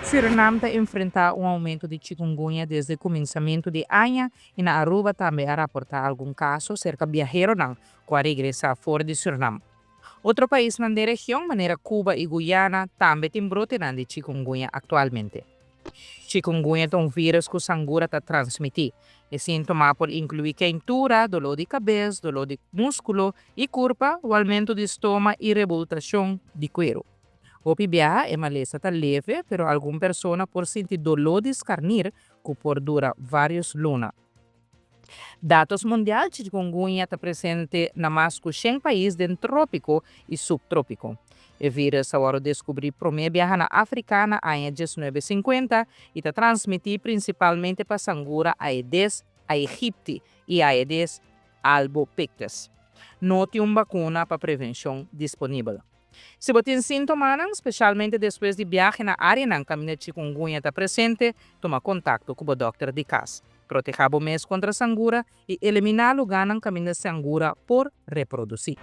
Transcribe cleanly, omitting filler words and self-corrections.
Surinam ta enfrenta un aumento di chikungunya desde cuminsamento di aña y na Aruba tambe a raporta algun caso cerca biaheronan cu a regresa for di Surinam. Otro paisnan den region, manera Cuba y Guyana, tambe tin brotenan di chikungunya actualmente. Chikungunya ta un virus cu sangura ta transmiti. E sintoma por inclui keintura, dolor di cabes, dolor di musculo y curpa, walmento di stoma y rebultacion di cuero. Hopi biaha e malesa ta leve, pero algun persona por sinti dolor di skarnir cu por dura varios luna. Datos mundial, Chikungunya ta presente na mas cu 100 pais den tropico y subtropico. E virus a wordo descubri prome biaha na Africa na aña 1950 y ta transmiti principalmente pa sangura Aedes aegypti y Aedes albopictus. No tin un vacuna pa prevencion disponibel. Si bo tin sintomanan, specialmente despues di biahe na areanan caminda chikungunya ta presente, tuma contacto cu bo dokter di cas. Proteha bo mes contra sangura y elimina luganan caminda sangura por reproduci.